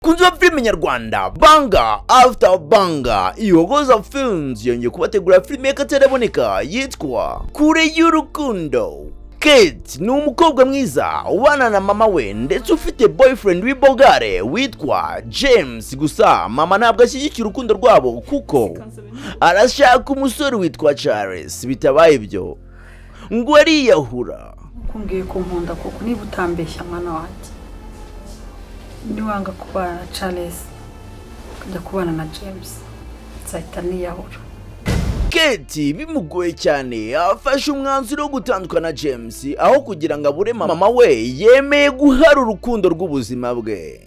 Bakunzi ba filime nyarwanda, banger after banger, Ihogoza Films yongeye kubategura filime y'akataraboneka yitwa Kure y'Urukundo. Kate ni umukobwa mwiza ubana na mama we ndetse ufite boyfriend w'ibogare witwa James. Gusa mama ntabwo ashyigikira urukundo rwabo kuko arashaka umusore witwa Charles, bitabaye ibyo ngo ariyahura. Kumbwiye ko nkunda kuko niba utambeshya, mwana wanjye, niwanga kubana na Charles ukajya kubana na James, nzahita niyahura. Kate bimugoye cyane afashe umwanzuro wo gutandukana na James aho kugira ngo abure mama we yemeye guhara urukundo rw'ubuzima bwe.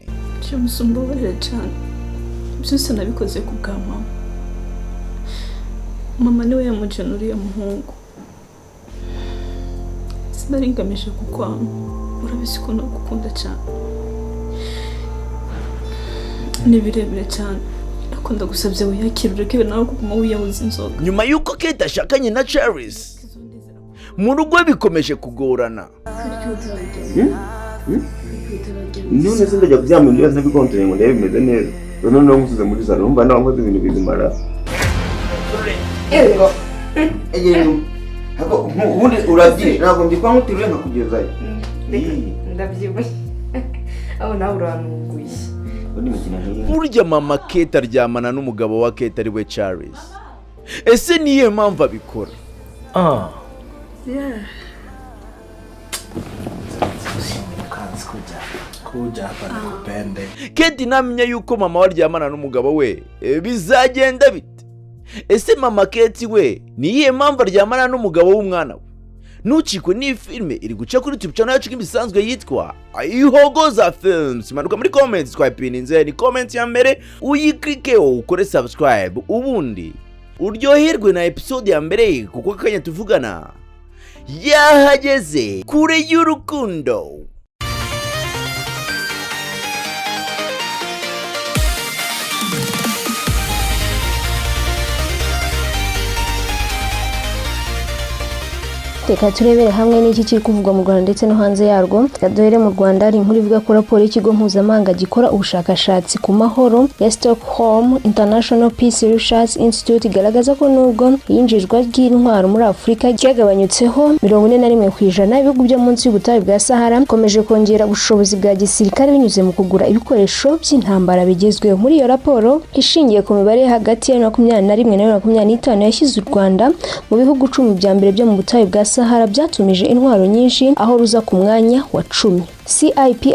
James, umbabarire cyane, byose nabikoze ku bwa mama. Mama niwe yamujyana uriya muhungu. Sinari ngamije kukwanga, urabizi ko nagukunda cyane. Ni birebire cyane, ariko ndagusabye wiyakire, ureke nawe kuguma wiyahuza inzoga. Nyuma y'uko Kate ashakanye na Charles, mu rugo bikomeje kugorana. None se ndajya kuryama ibintu byose ntabikontoreye ngo ndebe bimeze neza, noneho nkusize muri salo, numva nawe nkoze ibintu bizimara? Ego, ubundi urabyishe, ntabwo mbyikwa nkuteruye nkakugezayo. Ndabyibushye aho, nawe urantunguye. Ubundi imikino nk'iyi. Burya mama Kate aryamana n'umugabo wa Kate ari we Charles. Ese niyo mpamvu abikora? Ah. Kuja hapa nikupende. Kate namenya yuko mama we aryamana n'umugabo we, bizagenda bite? Ese mama Kate we ni iyihe mpamvu aryamana n'umugabo w'umwana we? Ntucikwe n'iyi filime iri guca kuri YouTube channel yacu nk'ibisanzwe yitwa Ihogoza Films. Manuka muri comments, twapininze, ni comment ya mbere, uyikirikeho ukore subscribe, ubundi uryoherwe na episode ya mbere, kuko akanya tuvugana yahageze, Kure y'Urukundo. Reka turebere hamwe n'iki kiri kuvugwa mu Rwanda ndetse no hanze yarwo. Reka duhere mu Rwanda. Hari inkuru ivuga ko raporo y'ikigo mpuzamahanga gikora ubushakashatsi ku mahoro ya Stockholm International Peace Research Institute igaragaza ko nubwo iyinjizwa ry'intwaro muri Afurika ryagabanyutseho 41%, ibihugu byo munsi y'ubutayu bwa Sahara bikomeje kongera ubushobozi bwa gisirikare binyuze mu kugura ibikoresho by'intambara bigezweho. Muri iyo raporo ishingiye ku mibare hagati ya 21 na 25, yashyize u Rwanda mu bihugu 10 bya mbere byo mu butayu bwa Sahara byatumije intwaro nyinshi, aho ruza ku mwanya wa 10. CIPRI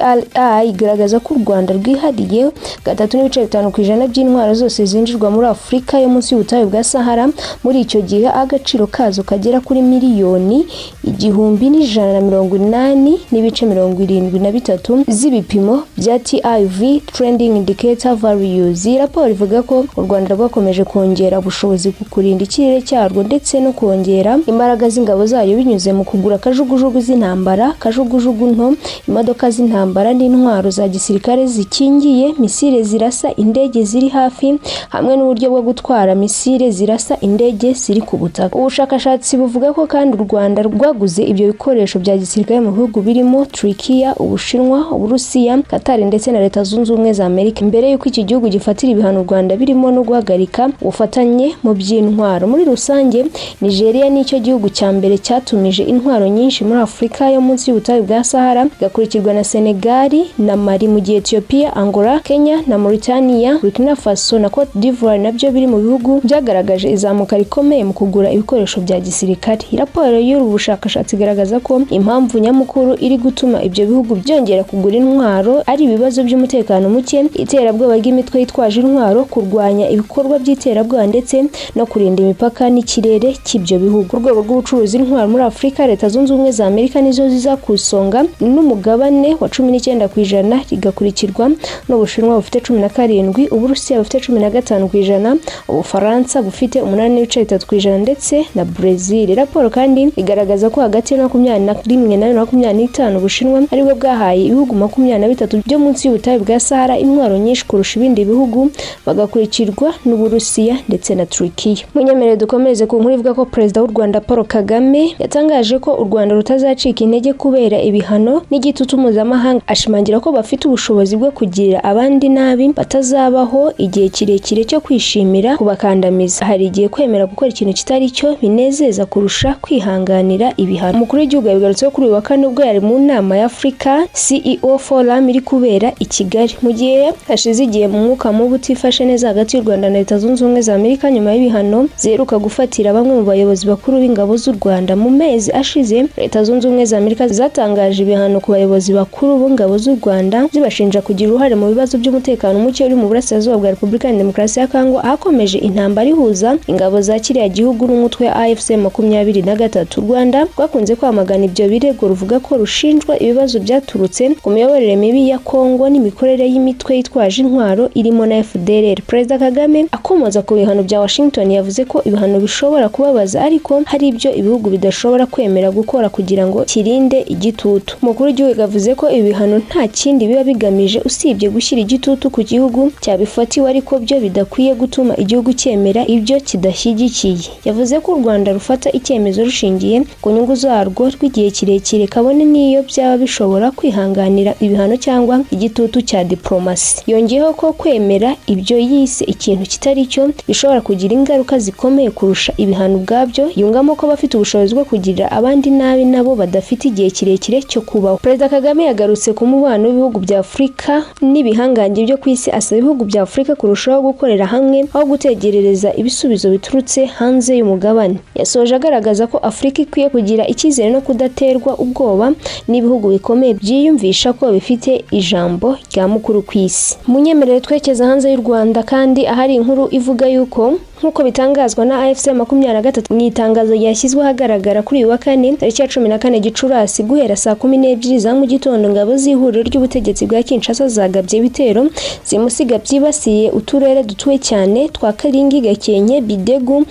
igaragaza ko u Rwanda rwihariye 3.5% by'intwaro zose zinjirwa muri Afurika yo munsi y'ubutayu bwa Sahara muri icyo gihe, agaciro kazo kagera kuri miliyoni 1180.73 z'ibipimo bya TIV, Trending Indicator Values. Iyi raporo ivuga ko u Rwanda rwakomeje kongera ubushobozi ku kurinda ikirere cyarwo ndetse no kongera imbaraga z'ingabo zayo binyuze mu kugura kajugujugu z'intambara, kajugujugu nto, imodoka z'intambara n'intwaro za gisirikare zikingiye, misile zirasa indege ziri hafi, hamwe n'uburyo bwo gutwara misile zirasa indege ziri ku butaka. Ubushakashatsi buvuga ko kandi u Rwanda rwaguze ibyo bikoresho bya gisirikare mu bihugu birimo Turikiya, Ubushinwa, Uburusiya, Qatar ndetse na Leta Zunze Ubumwe za Amerika mbere y'uko iki gihugu gifatira ibihano u Rwanda, birimo no guhagarika ubufatanye mu by'intwaro. Muri rusange, Nigeria nicyo gihugu cya mbere cyatumije intwaro nyinshi muri Afurika yo munsi y'ubutayu bwa Sahara, igakurikirwa na Senegal na Mali, mu gihe Ethiopia, Angola, Kenya na Mauritania, Burkina Faso na Cote d'Ivoire nabyo biri mu bihugu byagaragaje izamuka rikomeye mu kugura ibikoresho bya gisirikare. Raporo y'ubu bushakashatsi igaragaza ko impamvu nyamukuru iri gutuma ibyo bihugu byongera kugura intwaro ari ibibazo by'umutekano muke, iterabwoba ry'imitwe yitwaje intwaro, kurwanya ibikorwa by'iterabwoba ndetse no kurinda imipaka n'ikirere cy'ibyo bihugu. Urwego rw'ubucuruzi intwaro muri Afurika, Leta Zunze Ubumwe za Amerika nizo ziza ku isonga n'umugabane wa 19%, rigakurikirwa n'Ubushinwa bufite 17, Uburusiya bufite 15%, Ubufaransa bufite 8.3% ndetse na Brazil. Raporo kandi igaragaza ko hagati ya 21 na 25, Ubushinwa aribwo bwahaye ibihugu 23 byo munsi y'ubutayu bwa Sahara intwaro nyinshi kurusha ibindi bihugu, bagakurikirwa n'Uburusiya ndetse na Turikiya. Munyemerere dukomereze ku nkuru ivuga ko Perezida w'u Rwanda Paul Kagame yatangaje ko u Rwanda rutazacika intege kubera ibihano n'igitutu. igitutu mpuzamahanga, ashimangira ko bafite ubushobozi bwo kugirira abandi nabi batazabaho igihe kirekire cyo kwishimira kubakandamiza. Hari igihe kwemera gukora ikintu kitari cyo binezeza kurusha kwihanganira ibihano. Umukuru w'igihugu yabigarutseho kuri uyu wa kane ubwo yari mu nama ya Africa CEO Forum iri kubera i Kigali, mu gihe hashize igihe mu mwuka mubi utifashe neza hagati y'u Rwanda na Leta Zunze Ubumwe za Amerika nyuma y'ibihano ziheruka gufatira bamwe mu bayobozi bakuru b'ingabo z'u Rwanda. Mu mezi ashize, Leta Zunze Ubumwe za Amerika zatangaje ibihano ku bayobozi bakuru b'ingabo z'u Rwanda zibashinja kugira uruhare mu bibazo by'umutekano muke uri mu burasirazuba bwa Repubulika ya Demokarasi ya Kongo, ahakomeje intambara ihuza ingabo za kiriya gihugu n'umutwe wa AFC 23. U Rwanda rwakunze kwamagana ibyo birego, ruvuga ko rushinjwa ibibazo byaturutse ku miyoborere mibi ya Kongo n'imikorere y'imitwe yitwaje intwaro irimo na FDLR. Perezida Kagame akomoza ku bihano bya Washington yavuze ko ibihano bishobora kubabaza, ariko hari ibyo ibihugu bidashobora kwemera gukora kugira ngo kirinde igitutu. Umukuru w'igihugu yavuze ko ibi bihano nta kindi biba bigamije usibye gushyira igitutu ku gihugu cyabifatiwe, ariko byo bidakwiye gutuma igihugu cyemera ibyo kidashyigikiye. Yavuze ko u Rwanda rufata icyemezo rushingiye ku nyungu zarwo rw'igihe kirekire, kabone n'iyo byaba bishobora kwihanganira ibihano cyangwa igitutu cya diplomasi. Yongeyeho ko kwemera ibyo yise ikintu kitari cyo bishobora kugira ingaruka zikomeye kurusha ibihano ubwabyo. Yungamo ko bafite ubushobozi bwo kugirira abandi nabi nabo badafite igihe kirekire cyo kubaho. Perezida Kagame yagarutse ku mubano w'ibihugu bya Afurika n'ibihangange byo ku isi, asaba ibihugu bya Afurika kurushaho gukorera hamwe aho gutegerereza ibisubizo biturutse hanze y'umugabane. Yasoje agaragaza ko Afurika ikwiye kugira icyizere no kudaterwa ubwoba n'ibihugu bikomeye byiyumvisha ko bifite ijambo rya mukuru ku isi. Munyemerere twekeza hanze y'u Rwanda kandi ahari inkuru ivuga yuko nk'uko bitangazwa na AFC 23 mu itangazo ryashyizwe ahagaragara kuri uyu wa kane tariki ya 14 Gicurasi guhera saa 12 za mu gitondo, ingabo z'ihuriro ry'ubutegetsi bwa Kinshasa zagabye ibitero zimusiga byibasiye uturere dutuwe cyane twa Karingi, Gakenke, Bidegu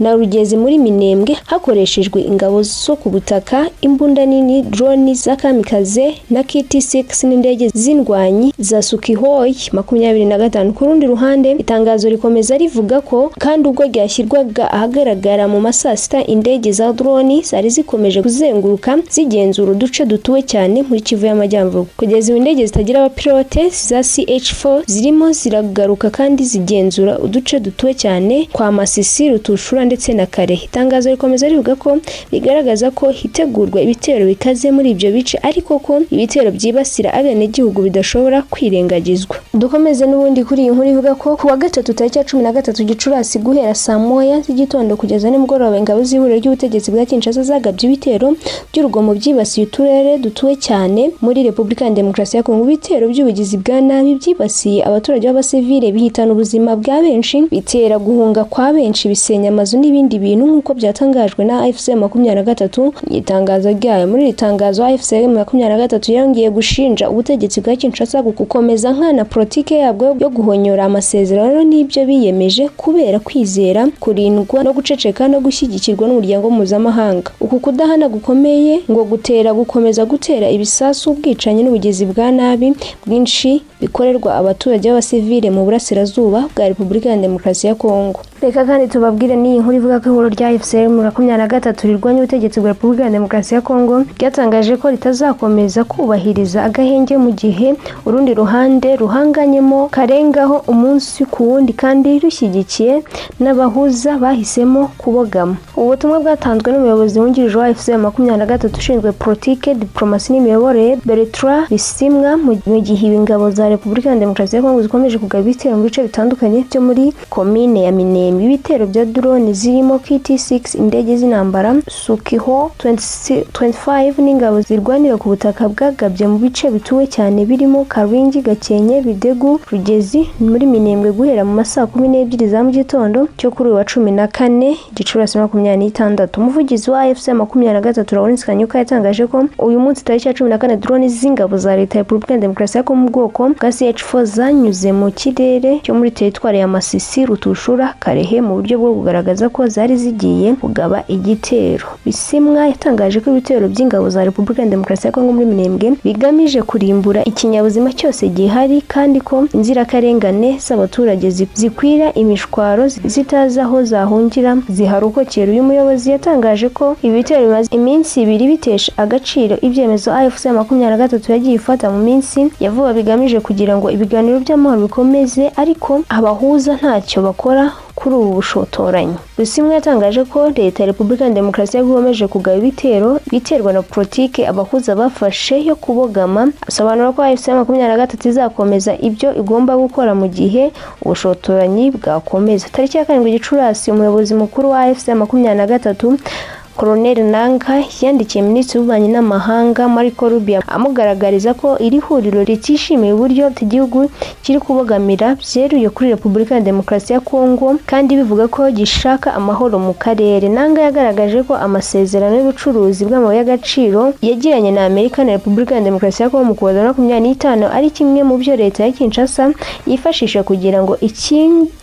na Rugezi muri Minembwe, hakoreshejwe ingabo zo ku butaka, imbunda nini, drone za kamikaze na KT-6 n'indege z'indwanyi za Sukhoi 25. Ku rundi ruhande, itangazo rikomeza rivuga ko kandi ubwo ryashyirwaga ahagaragara mu masaa sita, indege za drone zari zikomeje kuzenguruka zigenzura uduce dutuwe cyane muri Kivu y'Amajyaruguru. Kugeza ubu indege zitagira abapilote za CH-4 zirimo ziragaruka kandi zigenzura uduce dutuwe cyane kwa Masisi, Rutushura ndetse na Kare. Itangazo rikomeza rivuga ko bigaragaza ko hitegurwa ibitero bikaze muri ibyo bice, ariko ko ibitero byibasira abenegihugu bidashobora kwirengagizwa. Dukomeze n'ubundi kuri iyi nkuru ivuga ko ku wa gatatu tariki ya 13 Gicurasi guhera saa moya z'igitondo kugeza nimugoroba, ingabo z'ihuriro ry'ubutegetsi bwa Kinshasa zagabye ibitero by'urugomo byibasiye uturere dutuwe cyane muri Repubulika ya Demokarasi ya Kongo. Ibitero by'ubugizi bwa nabi byibasiye abaturage b'abasivile, bihitana ubuzima bwa benshi, bitera guhunga kwa benshi, bisenya amazu n'ibindi bintu, nk'uko byatangajwe na AFC 23 mu itangazo ryayo. Muri iri tangazo, AFC 23 yongeye gushinja ubutegetsi bwa Kinshasa gukomeza nkana politike yabwo yo guhonyora amasezerano n'ibyo biyemeje kubera kwizera kurindwa no guceceka no gushyigikirwa n'umuryango mpuzamahanga. Uku kudahana gukomeye ngo gutera gukomeza gutera ibisasu, ubwicanyi n'ubugizi bwa nabi bwinshi bikorerwa abaturage b'abasivile mu burasirazuba bwa Repubulika ya Demokarasi ya Kongo. Reka kandi tubabwire n'iyi nkuru ivuga ko ihuriro rya AFC 23 rirwanya ubutegetsi bwa Repubulika ya Demokarasi ya Kongo ryatangaje ko ritazakomeza kubahiriza agahenge mu gihe urundi ruhande ruhanganyemo karengaho umunsi ku wundi kandi rushyigikiye n'abahuza bahisemo kubogama. Ubutumwa bwatanzwe n'umuyobozi wungirije wa AFC 23 ushinzwe politike, diplomasi n'imiyoborere Bertrand Bisimwa, mu gihe ingabo za Repubulika ya Demokarasi ya Kongo zikomeje kugaba ibitero mu bice bitandukanye byo muri komine ya Minembwe. Ibitero bya drone zirimo KT-6, indege z'intambara Sukhoi 25 n'ingabo zirwanira ku butaka bwagabye mu bice bituwe cyane birimo Karingi, Gakenke, Bidegu, Rugezi muri Minembwe guhera mu masaa 12 za mu gitondo cyo kuri uyu wa 14 Gicurasi 2026. Umuvugizi wa AFC 23 Lawrence Kanyuka yatangaje ko uyu munsi tariki ya 14 drone z'ingabo za Leta ya Repubulika ya Demokarasi ya Kongo mu bwoko bwa CH-4 zanyuze mu kirere cyo muri teritwari ya Masisi, Rutushura, Kare Kalehe mu buryo bwo kugaragaza ko zari zigiye kugaba igitero. Bisimwa yatangaje ko ibitero by'ingabo za Repubulika ya Demokarasi ya Kongo muri Minembwe bigamije kurimbura ikinyabuzima cyose gihari, kandi ko inzirakarengane z'abaturage zikwira imishwaro zitazi aho zahungira ziharokokera. Uyu muyobozi yatangaje ko ibi bitero bimaze iminsi ibiri bitesha agaciro ibyemezo AFC 23 yagiye ifata mu minsi ya vuba bigamije kugira ngo ibiganiro by'amahoro bikomeze, ariko abahuza ntacyo bakora kuri ubu bushotoranyi. Bisimwa yatangaje ko leta ya Repubulika ya Demokarasi ya Kongo ikomeje kugaba ibitero biterwa na politike abahuza bafashe yo kubogama, asobanura ko AFC 23 izakomeza ibyo igomba gukora mu gihe ubushotoranyi bwakomeza. Tariki ya 7 Gicurasi, umuyobozi mukuru wa AFC 23 Colonel Nanka yandikiye Minisitiri w'Ububanyi n'Amahanga Marco Rubio amugaragariza ko iri huriro ritishimiye uburyo igihugu kiri kubogamira byeruye kuri Repubulika ya Demokarasi ya Kongo, kandi bivuga ko gishaka amahoro mu karere. Nanka yagaragaje ko amasezerano y'ubucuruzi bw'amabuye y'agaciro yagiranye na Amerika na Repubulika ya Demokarasi ya Kongo mu Ukuboza 2025 ari kimwe mu byo leta ya Kinshasa yifashisha kugira ngo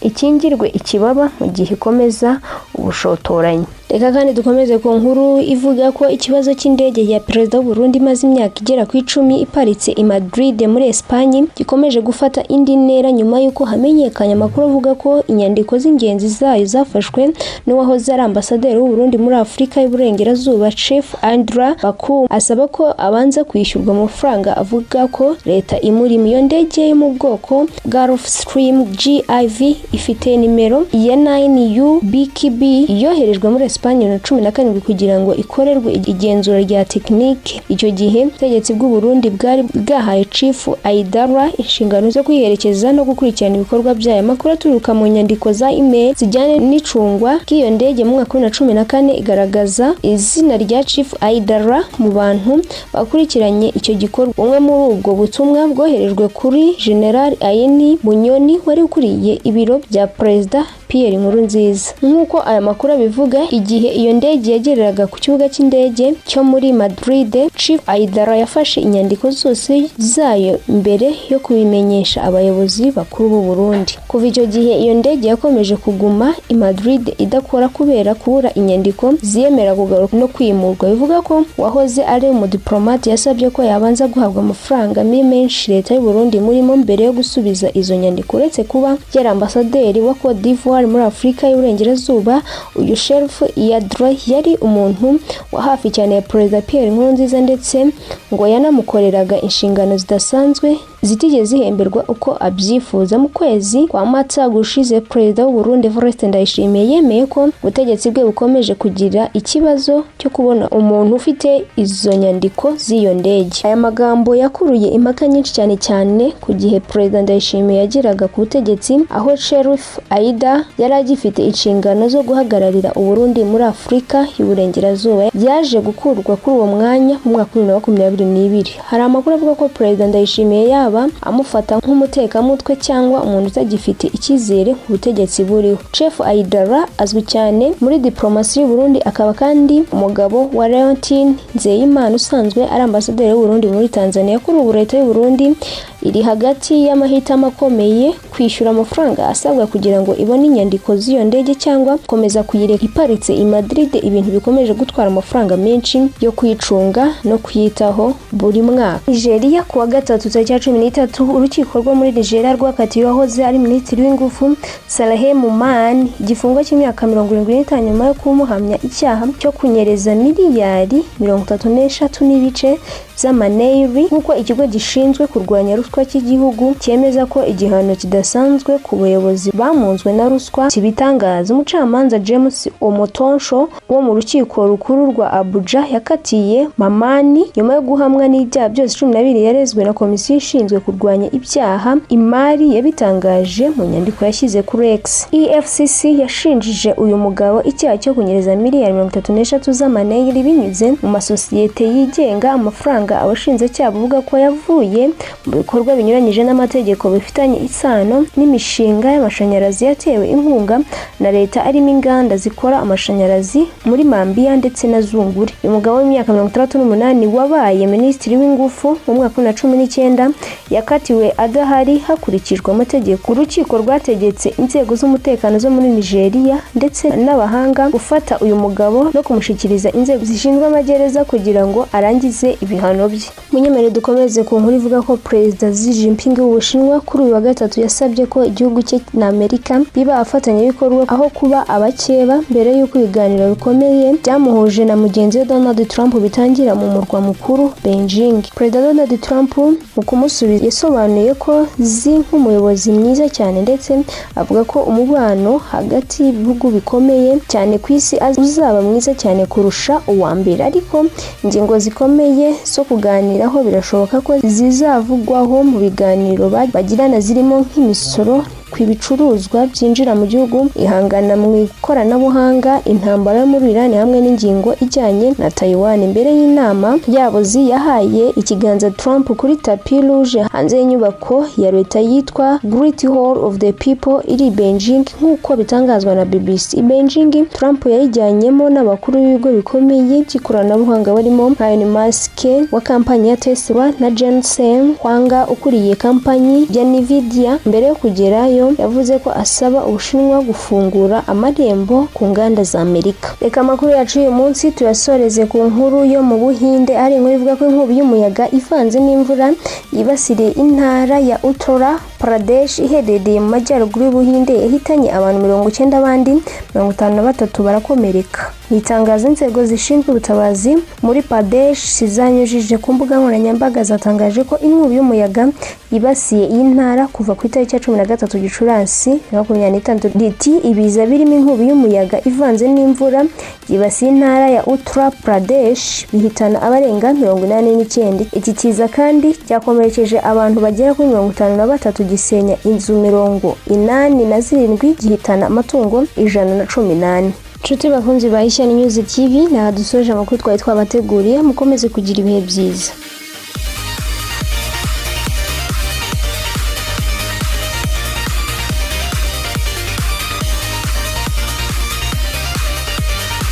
ikingirwe ikibaba mu gihe ikomeza ubushotoranyi. Reka kandi dukomeze ku nkuru ivuga ko ikibazo cy'indege ya Perezida w'u Burundi imaze imyaka igera ku 10 iparitse i Madrid muri Espagne gikomeje gufata indi ntera nyuma y'uko hamenyekanye amakuru avuga ko inyandiko z'ingenzi zayo zafashwe n'uwahoze ari ambasaderi w'u Burundi muri Afurika y'Uburengerazuba Chief Andra Baku, asaba ko abanza kwishyurwa amafaranga avuga ko leta imurimo. Iyo ndege yo mu bwoko bwa Gulfstream GIV ifite nimero ya 9U BKB yoherejwe muri Espagne na 17 kugira ngo ikorerwe igenzura rya tekinike. Icyo gihe ubutegetsi bw'u Burundi bwari bwahaye Chief Aidara inshingano zo kwiherekeza no gukurikirana ibikorwa byayo. Amakuru aturuka mu nyandiko za email zijyanye n'icungwa ry'iyo ndege mu mwaka wa 2014 igaragaza izina rya Chief Aidara mu bantu bakurikiranye icyo gikorwa. Umwe muri ubwo butumwa bwoherejwe kuri General Ayeni Bunyoni wari ukuriye ibiro bya Perezida Pierre Nkurunziza. Nk'uko aya makuru abivuga, igihe iyo ndege yagereraga ku kibuga cy'indege cyo muri Madrid, Chief Aidara yafashe inyandiko zose zayo mbere yo kubimenyesha abayobozi bakuru b'u Burundi. Kuva icyo gihe iyo ndege yakomeje kuguma i Madrid idakora kubera kubura inyandiko ziyemera kugaruka no kwimurwa. Bivuga ko wahoze ari umudiplomate yasabye ko yabanza guhabwa amafaranga menshi leta y'u Burundi murimo mbere yo gusubiza izo nyandiko. Uretse kuba yari ambasaderi wa Cote d'Ivoire muri Afurika y'Uburengerazuba, uyu Sheriff Yadra yari umuntu wa hafi cyane ya Perezida Pierre Nkurunziza, ndetse ngo yanamukoreraga inshingano zidasanzwe zitigeze zihemberwa uko abyifuza. Mu kwezi kwa Mata gushize, Perezida w'u Burundi Evariste Ndayishimiye yemeye ko ubutegetsi bwe bukomeje kugira ikibazo cyo kubona umuntu ufite izo nyandiko z'iyo ndege. Aya magambo yakuruye impaka nyinshi cyane cyane ku gihe Perezida Ndayishimiye yageraga ku butegetsi, aho Sheriff Aida yari agifite inshingano zo guhagararira u Burundi muri Afurika y'Uburengerazuba. Yaje gukurwa kuri uwo mwanya mu mwaka wa 2022. Hari amakuru avuga ko Perezida Ndayishimiye yaba amufata nk'umutekamutwe cyangwa umuntu utagifite icyizere ku butegetsi buriho. Chef Aidara azwi cyane muri diplomasi y'u Burundi, akaba kandi umugabo wa Leontine Nzeyimana usanzwe ari ambasaderi w'u Burundi muri Tanzania. Kuri ubu leta y'u Burundi iri hagati y'amahitamo akomeye: kwishyura amafaranga asabwa kugira ngo ibone inyandiko z'iyo ndege cyangwa komeza kuyireka iparitse i Madrid, ibintu bikomeje gutwara amafaranga menshi yo kuyicunga no kuyitaho buri mwaka. Nigeria, kuwa gatatu tariki ya 13, urukiko rwo muri Nigeria rwakatiye uwahoze ari minisitiri w'ingufu Saleh Muman igifungo cy'imyaka 75 nyuma yo kumuhamya icyaha cyo kunyereza miliyari 33 n'ibice z'amaneyiri, nk'uko ikigo gishinzwe kurwanya ruswa cy'igihugu cyemeza ko igihano kidasanzwe ku bayobozi bamunzwe na ruswa kibitangaza. Umucamanza James Omotonsho wo mu rukiko rukuru rwa Abuja yakatiye Mamani nyuma yo guhamwa n'ibyaha byose 12 yarezwe na komisiyo ishinzwe kurwanya ibyaha imari, yabitangaje mu nyandiko yashyize kuri X. EFCC yashinjije uyu mugabo icyaha cyo kunyereza miliyari 33 z'amaneyiri binyuze mu masosiyete yigenga, amafaranga abashinjacyaha bavuga ko yavuye mu bikorwa ibikorwa binyuranyije n'amategeko bifitanye isano n'imishinga y'amashanyarazi yatewe inkunga na leta, arimo inganda zikora amashanyarazi muri Mambia ndetse na Zunguri. Uyu mugabo w'imyaka 68 wabaye minisitiri w'ingufu mu mwaka wa 2019 yakatiwe adahari hakurikijwe amategeko. Urukiko rwategetse inzego z'umutekano zo muri Nigeria ndetse n'abahanga gufata uyu mugabo no kumushyikiriza inzego zishinzwe amagereza kugira ngo arangize ibihano bye. Munyemere dukomeze ku nkuru ivuga ko Perezida Xi Jinping w'Ubushinwa kuri uyu wa gatatu yasabye ko igihugu cye na Amerika biba abafatanyabikorwa aho kuba abakeba, mbere y'uko ibiganiro bikomeye byamuhuje na mugenzi we Donald Trump bitangira mu murwa mukuru Beijing. Perezida Donald Trump mu kumusubiza yasobanuye ko Xi nk'umuyobozi mwiza cyane, ndetse avuga ko umubano hagati y'ibihugu bikomeye cyane ku isi uzaba mwiza cyane kurusha uwa mbere, ariko ingingo zikomeye zo kuganiraho birashoboka ko zizavugwaho mu biganiro bagirana, zirimo nk'imisoro ku ibicuruzwa byinjira mu gihugu, ihangana mu ikoranabuhanga, intambara yo muri Iran hamwe n'ingingo ijyanye na Taiwan. Mbere y'inama yabo, Xi yahaye ikiganza Trump kuri tapis rouge hanze y'inyubako ya leta yitwa Great Hall of the People iri i Beijing, nk'uko bitangazwa na BBC. I Beijing, Trump yayijyanyemo n'abakuru b'ibigo bikomeye by'ikoranabuhanga barimo Elon Musk wa kampanyi ya Tesla na Jensen Huang ukuriye kampanyi ya Nvidia. Mbere yo kugerayo, yavuze ko asaba Ubushinwa gufungura amarembo ku nganda za Amerika. Reka amakuru yacu y'uyu munsi tuyasoreze ku nkuru yo mu Buhinde, ari inkuru ivuga ko inkubi y'umuyaga ivanze n'imvura yibasiriye intara ya Uttar Pradesh iherereye mu majyaruguru y'Ubuhinde yahitanye abantu 90, abandi 53 barakomereka. Mu itangazo inzego zishinzwe ubutabazi muri Pradesh zanyujije ku mbuga nkoranyambaga, zatangaje ko inkubi y'umuyaga yibasiye iyi ntara kuva ku itariki ya 13 Gicurasi 26. Riti: "Ibiza birimo inkubi y'umuyaga ivanze n'imvura byibasiye intara ya Uttar Pradesh, bihitana abarenga 89. Iki kiza kandi cyakomerekeje abantu bagera kuri 53, gisenya inzu 87, gihitana amatungo 114." Inshuti bakunzi ba Ishya News TV, ntaha dusoje amakuru twari twabateguriye. Mukomeze kugira ibihe byiza.